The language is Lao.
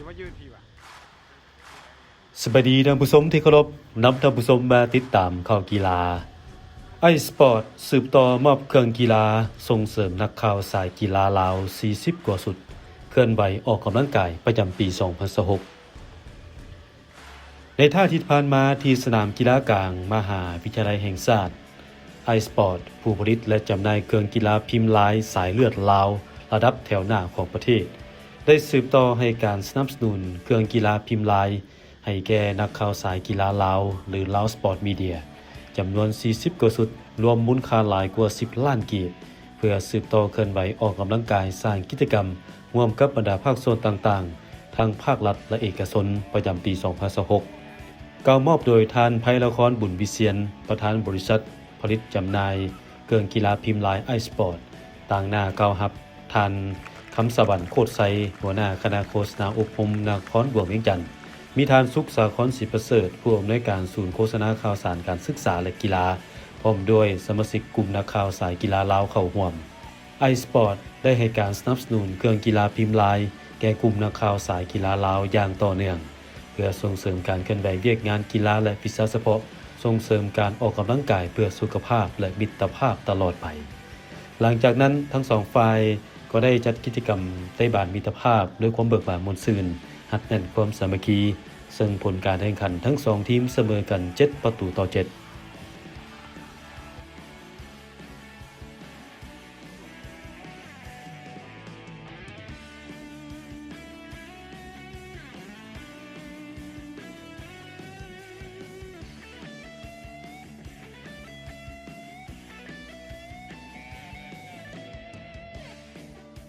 ສະບາຍດີທ່ານຜູ້ຊົມທີ່ເຄົາລົບ, ນຳທ່ານຜູ້ຊົມມາຕິດຕາມຂ່າວກິລາ. ໄອສະປອດສືບຕໍ່ມອບເຄື່ອງກິລາສົ່ງເສີມນັກຂ່າວສາຍກິລາລາວສີ່ສິບກວ່າຊຸດ ເຄື່ອນໄຫວອອກກຳລັງກາຍປະຈຳປີສອງພັນຊາວຫົກ. ໃນທ້າຍທິດຜ່ານມາ ທີ່ສະໜາມກິລາກາງມະຫາວິທະຍາໄລແຫ່ງຊາດ, ໄອສະປອດ ຜູ້ຜະລິດ ແລະ ຈຳໜ່າຍເຄື່ອງກິລາພິມລາຍສາຍເລືອດລາວລະດັບແຖວໜ້າຂອງປະເທດ ໄດ້ສືບຕໍ່ໃຫ້ການສະໜັບສະໜູນເຄື່ອງກິລາພິມລາຍ ໃຫ້ແກ່ນັກຂ່າວສາຍກິລາລາວ ຫຼື ລາວສະປອດມີເດຍ ຈຳນວນສີ່ສິບກວ່າຊຸດ, ລວມມູນຄ່າຫຼາຍກວ່າສິບລ້ານກີບ ເພື່ອສືບຕໍ່ເຄື່ອນໄຫວອອກກຳລັງກາຍ ສ້າງກິດຈະກຳ ຮ່ວມກັບບັນດາພາກສ່ວນຕ່າງໆ ທັງພາກລັດ ແລະ ເອກະຊົນ ປະຈຳປີສອງພັນຊາວຫົກ. ກ່າວມອບໂດຍທ່ານ ໄພລະຄອນ ບຸນວິຊຽນ ປະທານບໍລິສັດຜະລິດຈຳໜ່າຍເຄື່ອງກິລາພິມລາຍໄອສະປອດ, ຕາງໜ້າກ່າວຮັບທ່ານ ຄຳສະຫວັນ ໂຄດໄຊ ຫົວໜ້າຄະນະໂຄສະນາອົບຮົມນະຄອນຫຼວງວຽງຈັນ, ມີທ່ານ ສຸກສາຄອນ ສີປະເສີດ ຜູ້ອຳນວຍການສູນໂຄສະນາຂ່າວສານການສຶກສາ ແລະ ກິລາ, ພ້ອມດ້ວຍສະມາຊິກກຸ່ມນັກຂ່າວສາຍກິລາລາວເຂົ້າຮ່ວມ. ໄອສະປອດ ໄດ້ໃຫ້ການສະໜັບສະໜູນເຄື່ອງກິລາພິມລາຍແກ່ກຸ່ມນັກຂ່າວສາຍກິລາລາວຢ່າງຕໍ່ເນື່ອງ ເພື່ອສົ່ງເສີມການເຄື່ອນໄຫວວຽກງານກິລາ ແລະ ວິຊາສະເພາະ, ສົ່ງເສີມການອອກກຳລັງກາຍເພື່ອສຸຂະພາບ ແລະ ມິດຕະພາບຕະຫຼອດໄປ. ຫຼັງຈາກນັ້ນ, ທັງສອງຝ່າຍກໍໄດ້ຈັດກິດຈະກຳໃຕ້ບານມິດຕະພາບດ້ວຍຄວາມເບີກບານມ່ວນຊື່ນ, ຮັດແໜ້ນຄວາມສາມັກຄີ, ເຊິ່ງຜົນການແຂ່ງຂັນທັງສອງທີມສະເໝີກັນເຈັດປະຕູຕໍ່ເຈັດ.